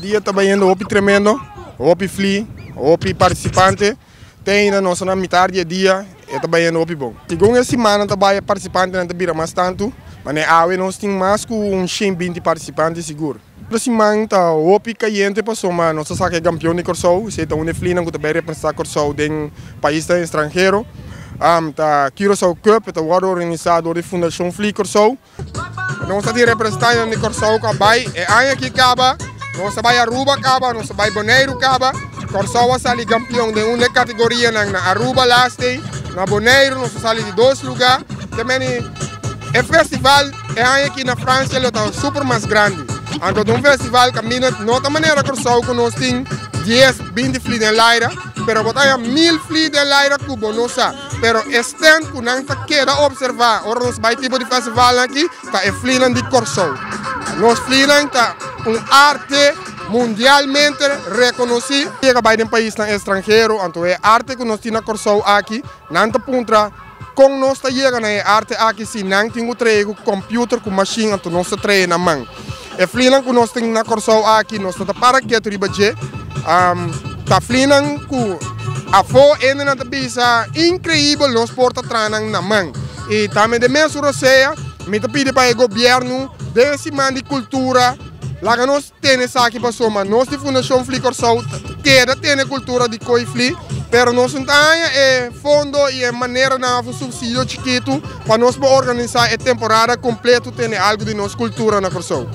Dia ta bayendo hopi tremendo, hopi fli, hopi participante. Te ainda nos na mitar di e dia, e ta bayendo hopi bon. Segun e simannan ta bay, e participantenan ta bira mas tanto, mane awe nos tin mas cu un 120 participante sigur. E siman ta hopi cayente pasobra nos a saca e campeon di Corsou, esey ta un di e flinan cu ta bay representa Corsou den paisnan extranhero. Ta Curaçao Cup, e ta wordo organisa door di Fundacion Fli Corsou. Nos ta tin representantenan di Corsou cu a bay e aña aki caba, nos a bay Aruba caba, nos a bay Boneiru caba. Corsou a sali campeon den un di e categorianan na Aruba last day, na Boneiru nos a sali di dos lugar. Te meni e festival e aña aki na Francia lo ta super mas grandi. Anto ta un festival caminda no ta manera Corsou cu nos tin 10, 20 fli den laira, pero bo ta haya 1000 fli den laira cu bo no sa. Pero e stand cu nan ta keda observa ora nos bay tipo di festivalnan aki ta e flinan di Corsou. Nos flinan ta un arte mundialmente reconoci. Yega bay den paisnan estranhero, anto e arte cu nos tin na Corsou aki, nan ta puntra con nos ta yega na e arte aki si nan tin cu trae cu computer, cu machine, anto nos ta trae na man. E flinan cu nos tin na Corsou aki, nos no ta para ketu riba dje. Ta flinan cu afo hendenan ta bisa increibel nos por ta traha nan na man. Y tambe den mesun rosea mi ta pidi pa e gobierno den e siman di cultura laga nos tene esaki pasobra nos di Fundacion Fli Corsou ta keda tene cultura di coy fli pero nos no ta haña e fondo y e maneranan of un subsidio chikitu pa nos por organisa e temporada completo tene algo di nos cultura na Corsou.